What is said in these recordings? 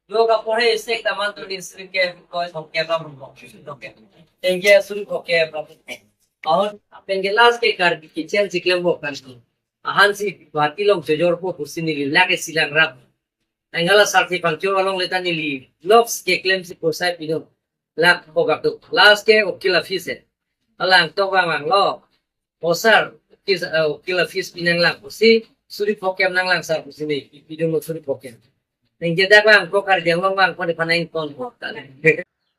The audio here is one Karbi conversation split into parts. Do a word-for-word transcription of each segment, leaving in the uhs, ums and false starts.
Lo kaporhe sek taman tu district ke koi thok ke ram thok ke. Tengke suri thok ke ram. Ahon tengke last ke Karbi kitchen si klempo kan. Ahan si Guwahati along chojorpo pusi neli lake silang rap. Anke hala Sarthe Phangcho along le ta neli loks ke klem si posai pidun. Lak pogap tu. Last ke ukil office he. Alang tok bang bang lo. O sir, ukil, eh, ukil office pi nanglang pusi, suri phokep nanglang sir pusi neli pidun lo suri phokep. Ningje dak bang ko Karbi Anglong bang ko de panai kon ko.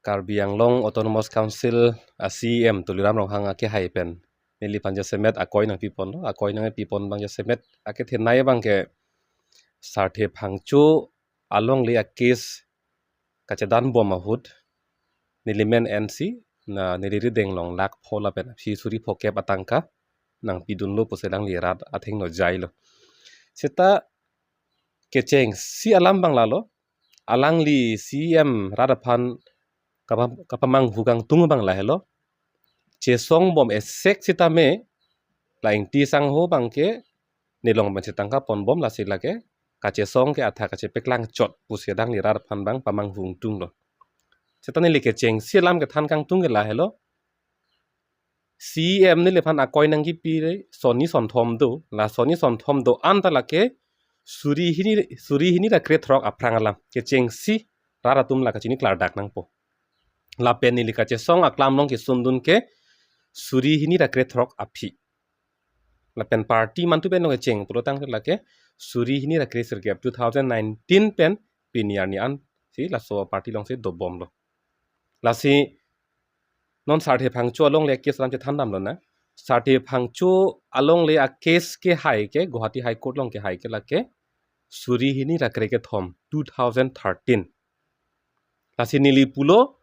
Karbi Anglong Autonomous Council a C E M Tuliram Ronghang akehai pen neliphan jasemet akoi nangpipon lo, akoi nangpipon abang jasemet akethenei abang ke Sarthe Phangcho alongle a case kachedan bom ahut neli men ensi na neli rideng along lak pho lapen aphi suri phokep atangka nangpidun lo pusi alangli rat athengno jai lo. Seta kechengsi alam abang lalo, alangli C E M rat aphan kapa-, kapamanghu kangtung abang lahelo. Chesong bom esek sitame la Ingti sangho abang ke nelong pen si tangka pon bom lasi lake kachesong ke athak kachepeklang chot pusi alangli rat aphan abang pamanghu kangtung lo. Seta neli kechengsi alam kethan kangtung ke lahelo. C E M neliphan akoi nangkipi re sonni sonthom do, la sonni sonthom do-an ta lake suri hini, suri hini ra krethrok aphrang alam kechengsi rat atum la kachini klardak nangpo. Lapen neli kachesong aklam along kesundun ke suri hini ra krethrok aphi. Lapen party mantu pen along kecheng pulo tangte lake suri hini ra kresirkep two thousand nineteen pen pini arni an si laso party along si dobom lo. Lasi non Sarthe Phangcho alongle case alam chethan damlo na. Sarthe Phangcho alongle a case kehai ke Guwahati High Court along kehai ke lake suri hini ra krekethom two thousand thirteen. Lasi neli pulo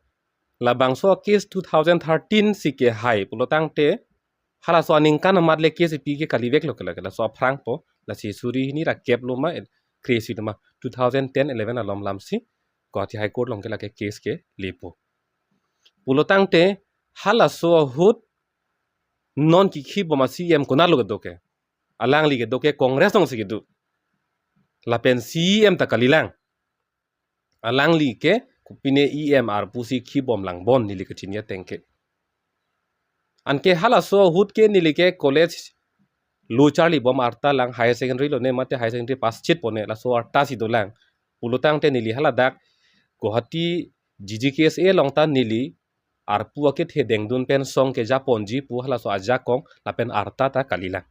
labangso a case two thousand thirteen si kehai pulo tangte halaso aningkan amat le case pi ke kalivek lo ke lake laso aphrang po, lasi suri hini ra kep lo ma, kresi lo ma, two thousand ten eleven alom lam si Guwahati High Court along ke lake case kelepo. Pulo tangte halaso ahut non kikhi bom a C E M konat lo kedo ke? Alangli kedo ke Congress along si kedo. Lapen C E M ta kalilang. Alangli ke kopine E M arpu si khi bom lang bon neli kachini ateng ke. Anke halaso ahut ke neli ke college lo charli bom arta lang, higher secondary lo ne mate higher secondary pass chit po ne laso arta si dolang. Pulo tangte neli haladak Guwahati G G K S A along ta neli arpu akethe dengdun pen song kejaponji pu halaso ajakong lapen arta ta kalilang.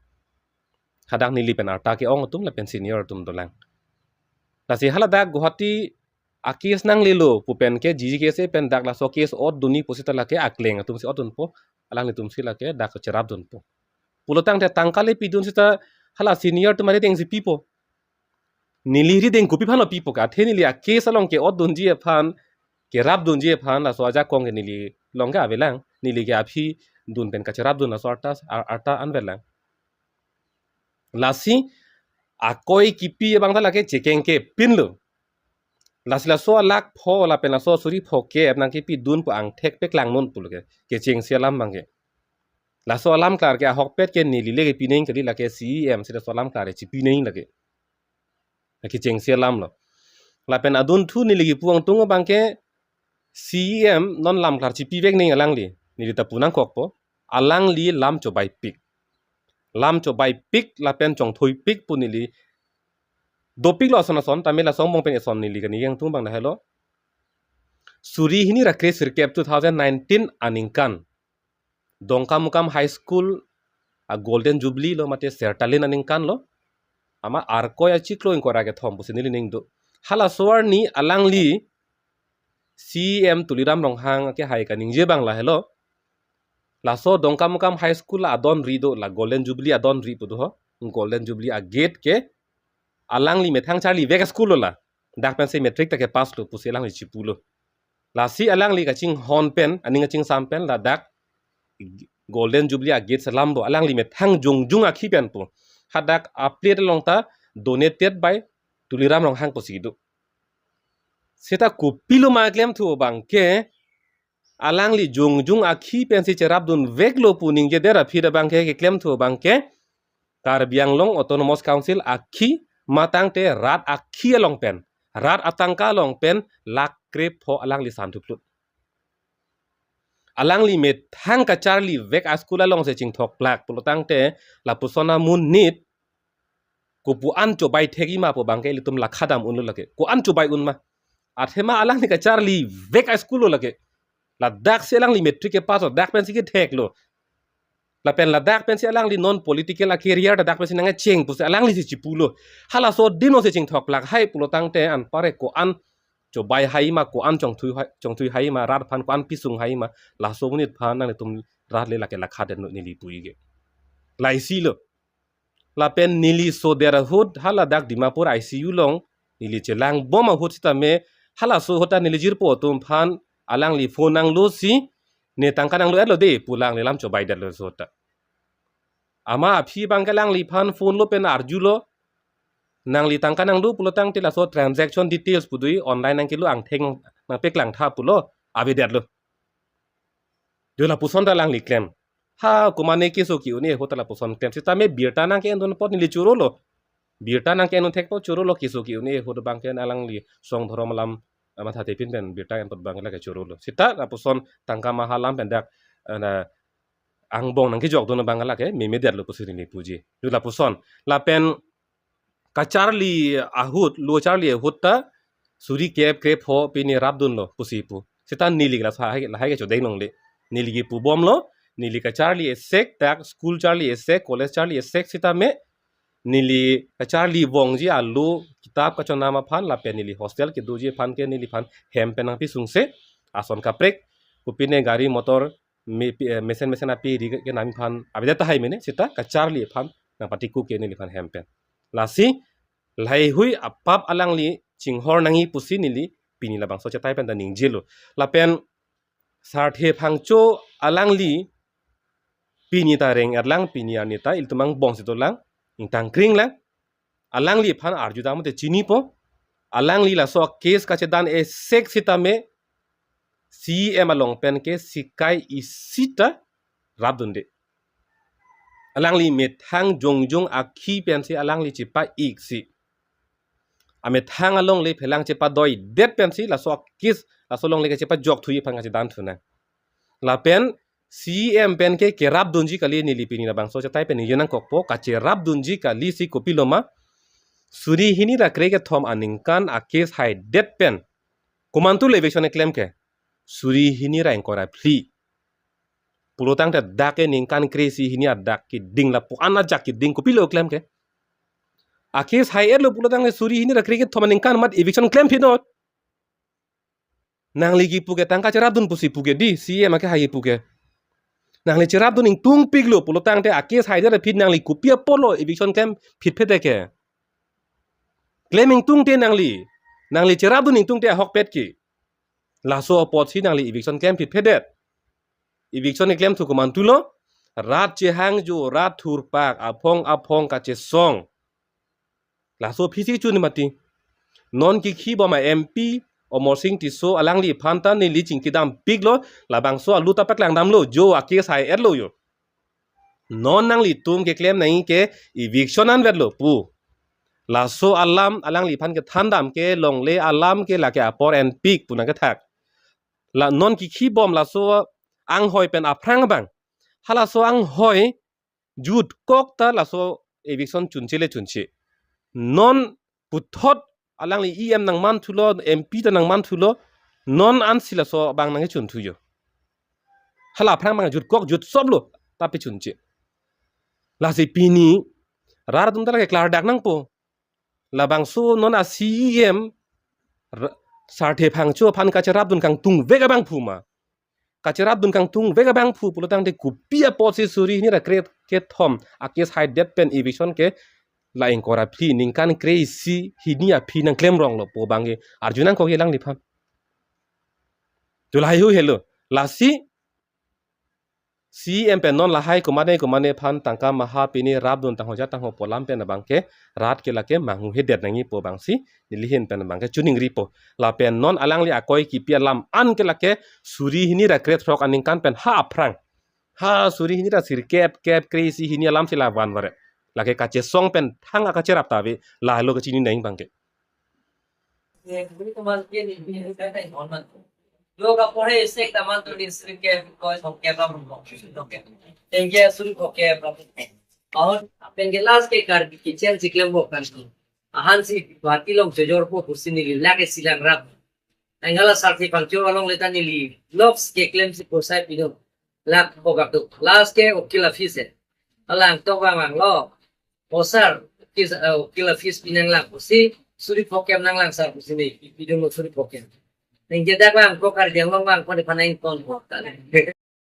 Hadak neli pen arta ke-ong atum lapen senior atum dolang. Lasi haladak Guwahati a case nanglelo pu pen ke G G K S A pen dak laso case otdunji pusita lake akleng atum si otdunpo, alanglitum si lake dak cherapdunpo. Pulo tangte tangka le pidun sita hala senior atum arideng si pipo. Neli rideng kopi aphan lo pipo ke, athe neli a case along ke-otdunji aphan, kerapdunji aphan laso ajakong ke neli along ke avelang, neli ke aphi dun pen kacherapdun laso arta, ar-, arta an avelang. Lasi akoi kipi abang ta lake chekeng ke pinlo. Lasi laso alak pho lapen laso suri pho ke nangkipidun pu angthek peklang non pulo ke, kechengsi alam abang ke. Laso alam klar ke ahokpet ke neli le kepi nangji kali, lake C E M si laso alam klar chipi nangji lake. Lake kechengsi alam lo. Lapen adunthu neli kipu kangtung abang ke C E M non lam klar chipivek nangji alangli. Neli ta pu nangkokpo. Alangli lam chobaipik. Lam chobaipik lapen chongthoipik pu neli dopiklo ason ason, tame laso angbong pen eson neli kani kangtung abang lahelo. Suri hini ra kresirkep two thousand nineteen aningkan Dongkamukam High School a Golden Jubilee lo mate sertalin aningkan lo. Amat Arkoi achiklo ingkoi ra kethom pusi neli ning do. Halaso arni alangli C E M Tuliram Ronghang akehai kaningje abang lahelo. Laso Dongkamukam High School la adon ri do, la Golden Jubilee adon ri pu do ho. Golden Jubilee a gate ke alangli methang charlivek school lo la. Dak pensi matric ta kepass lo pusi alangli chipulo. Lasi alangli kachinghon pen, aning kachingsam pen ladak Golden Jubilee a gate selam do. Alangli methang jongjung akhi pen pu. Hadak a plate along ta donated by Tuliram Ronghang pusi do. Seta kopilo ma klemthu abang ke, alangli jongjung akhi pensi cherapdunveklo pu ningjedet aphi abang ke, keklemthu abang ke Karbi Anglong Autonomous Council akhi Matangte rat akhi along pen, rat atangka along pen lakh krepho alangli santhu plut. Alangli methang kacharli vek a-school alongsi chingthok plak pulotangte lapuson amonit kopu-an chobai thekji ma pu abangke ilitum lakha dam unlo lake. Ko-an chobai un ma? Athema alangli kacharli vek a-school lo lake. Ladaksi alangli matric kepass lo, dak pensi kethek lo. Lapen ladak pensi alangli non political a-career ta dak pensi nangcheng pusi alanglisi chipulo. Halaso dino si chingthok plak hai pulotangte anparke ko-an chobai hai ma, ko-an chongthui hai, chongthui hai ma, rat aphan ko-an pisung hai ma, laso amonit aphan nanglitum rat le lake lakha det neli puji ke. Laisi lo. Lapen neli sodet ahut haladak Dimapur I C U along neli chelangbom ahut sitame halaso ahut ta neli jirpo atum aphan alangli phone nanglosi, ne tangka nanglo-etlo de pu alangli alam chobai detlo laso ahut ta. Ama aphi abangke alangliphan phone lo pen arjulo, nangli tangka nanglo pulotangte laso transaction details pu do, online nangkelo angthek nangpeklang tha pulo, avedetlo. Jo lapuson ta alangli klem. Ha, komatne keso ke-un-e ahut ta lapuson klem. Sitame birta nangke-endun apot neli chorolo. Birta nangke-endun thek apot chorolo, keso ke-un-e ahut abangke alangli song dhorom alam, ah, mathathe pin pen birta en apot abangke lake chorolo. Sita lapuson tangka maha alam pen dak, eh, na angbong nangkejokdun abang lake memedetlo pusi neli puji. Jo lapuson. Lapen kacharli ahut, lo charli ahut ta suri kep krepho pini rapdunlo pusi pu. Sita neli la sa hai, lahai ke chodeng longle. Neli kipubomlo, neli kacharli esek dak, school charli esek, college charli esek sitame neli kacharli vongji alo kitap kachonam aphan lapen neli hostel kedoji aphan ke neliphan hem pen nangpisungse, ason kaprek, kopine gari motor me-, pi-, eh, mesen mesen api ri kenam aphan avedet tahai mene, sita kacharli aphan nangpatiko ke neliphan hem pen. Lasi lahaihui apap alangli chinghor nangji pusi neli pini labangso chetai pen ta ningjelo. Lapen Sarthe Phangcho alangli pini ta reng-etlang, pini arni ta ilitum angbong si dolang, ingtang kringlang. Alangliphan arju dam te chinipo. Alangli laso case kachedan esek sitame C E M along pen ke sikai isi ta rapdunde. Alangli methang jongjong akhi pensi alangli chepa-iksi. Amethang alongle phelang chepadoidet pensi laso case, laso alongle ke chepajok thuji aphan kachedan thunang. Lapen C E M pen ke kerapdunji kali, neli pini labangso chetai pen ningje nangkokpo, kacherapdunji kali si kopiloma. Suri hini ra krekethom aningkan a-case haidet pen komantulo eviction keklem ke? Suri hini ra ingkoi ra phli. Pulotangte dak ke ningkan kre-isi hini adak keding, lapu-an ajak keding, kopilo klem ke? A-case hai-etlo pulotangte suri hini ra krekethom aningkan amat eviction klem phinot. Nangli kipu ke tangka cherapdun pusi pu ke di, C E M ake hai kipu ke. Nangli cherapdun ingtungpiklo pulotangte a-case haidet aphi nangli kopi apotlo eviction klem phitphit ke? Klem ingtungte nangli. Nangli cherapdun ingtungte ahokpet ke. Laso apotsi nangli eviction klem phitphitdet. Eviction keklem thu komantulo? Rat chehangjo, rat thurpak, aphong aphong kachesong. Laso aphisi chun mati. Non kikhibom a-M P Amarsing Tisso alangliphan ta neli chingki dampiklo, labangso alu ta paklangdamlo, jo a-case hai-etlo jo. Non nanglitum keklem nangji ke eviction anvetlo pu. Laso alam alangliphan kethandam ke longle alam ke lake apor enpik pu nangkethak. La non kikhibom laso anghoi pen aphrang abang. Halaso anghoi jutkok ta laso eviction chunche le chunche. Non puthot alangli E M nangmanthulo, M P ta nangmanthulo, non ansi laso abang nangkechunthu jo. Hala aphrang abang jutkok jutsoplo, tapi chunche. Lasi pini rat atum ta lake klardak nangpo. Labangso non a-C E M ra-, Sarthe Phangcho aphan kacherapdun kangtungvek abangphu ma? Kacherapdun kangtungvek abangphu pulotangte kopi apotsi suri hini ra krekethom a-case haidet pen eviction ke la ingkoi ra phli, ningkan kre-isi hini aphi nangklemronglo pu abang ke arju nangkokji alangliphan. Jo lahaihui helo. Lasi C E M pen non lahai komatne komatne aphan tangka maha pini rapdun tangho ja tangho pu alam pen abang ke rat ke lake manghuhedet nangji pu abangsi neli ahin pen abang ke choningripo. Lapen non alangli akoi kipi alam an ke lake suri hini ra krethrok aningkan pen ha aphrang. Ha suri hini ra sirkep, kep, kre-isi hini alamsi la vanvare. Lake kachesong pen thang akacherap ta ave, lahelo kachini nang abang ke. Lo ka pore sek taman tu din sri ke koi thok ke ram thok ke. Tengke suri thok ke ram. Ahon pen ke last ke Karbi kitchen siklem bo kan. Ahan si Guwahati along chojor po kursi neli lake silang rap. Nanghala sarti pangchor along leta neli loks keklem si posai pidun. Lak pogap tu. Last ke ukil office. Alang tok bang bang lo. Posar ukil, eh, ukil office pinang lang pusi suri phokem nang lang sar pusi ne pidun lo suri phokem. Neng jedak lang ko Karbi Anglong lang ko ne panang kon ko kan.